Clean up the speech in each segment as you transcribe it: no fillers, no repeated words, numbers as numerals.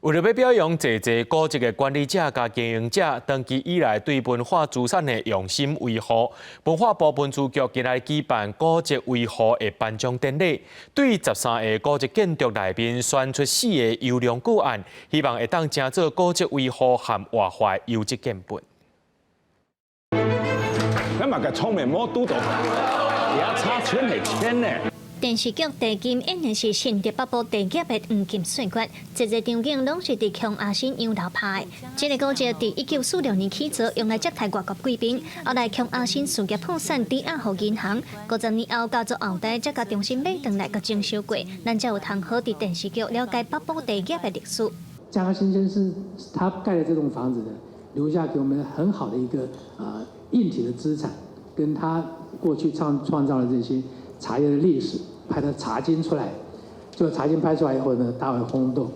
為著欲表揚濟濟古蹟的管理者佮經營者，長期以來對文化資產的用心維護，文化部文資局今日舉辦古蹟維護的頒獎典禮，對13个古蹟建築內面選出四個優良個案，希望會當成做古蹟維護和活化的優質建本。那嘛共聰明膜拄著，也差千係千呢。電視劇《地金》演的是新竹北埔地業的黃金歲月，濟濟場景攏是佇瓊阿新洋樓拍的。這个古蹟佇1946年起造，用來接待外國貴賓。後來瓊阿新事業破產，抵押予銀行。50年後，家族後代才共重新買轉來共整修過。咱才有通好佇電視劇了解北埔地業的歷史。嘉禾先生是他蓋的這棟房子的，留下給我們很好的一個硬體的資產，跟他過去創造的這些茶葉的歷史，拍的茶經出來，就茶經拍出來以後呢，大為轟動，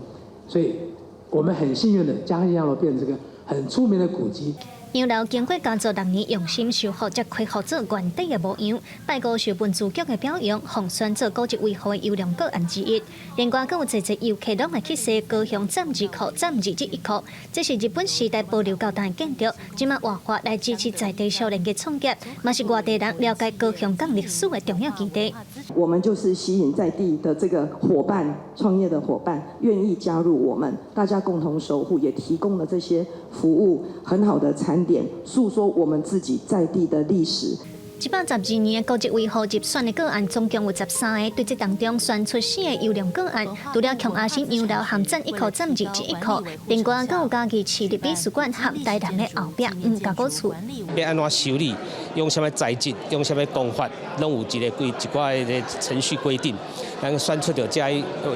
所以我們很幸運的，嘉禾洋樓變成這個很出名的古蹟。洋樓經過家族六年用心修復，才恢復做原底的模樣。拜五受文資局的表揚，予選做古蹟維護的優良個案之一。另外，閣有濟濟遊客攏會去踅高雄棧二庫、棧21庫，這是日本時代保留到今的建築，這馬活化來支持在地少年的創業，嘛是外地人了解高雄港歷史的重要基地。我們就是吸引在地的這個夥伴、創業的夥伴，願意加入我們，大家共同守護，也提供了這些服務，很好的餐點，訴說我們自己在地的歷史。112年的古蹟維護入選的個案，總共有13个，對這當中選出四個優良個案，除了瓊阿新洋樓和棧一庫、棧21庫，另外閣有嘉義市立美術館和台南的後壁黃家古厝。欲按怎修理，用啥物材質，用啥物工法，攏有一个規一寡的程序規定。咱選出著這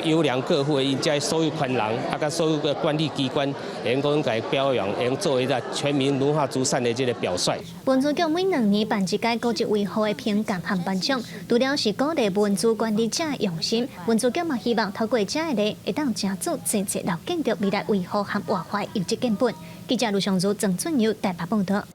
優良個戶的這所有權人，啊，佮所有的管理機關，會用講共表揚，會用做一個全民文化資產的這个表率。文資局每2年辦一屆古蹟維護的評鑑和頒獎，除了是鼓勵文資管理者的用心，文資局嘛希望透過這个例，會當成做濟濟老建築未來維護和活化的優質建本。記者盧尚如、鄭俊友台北報導。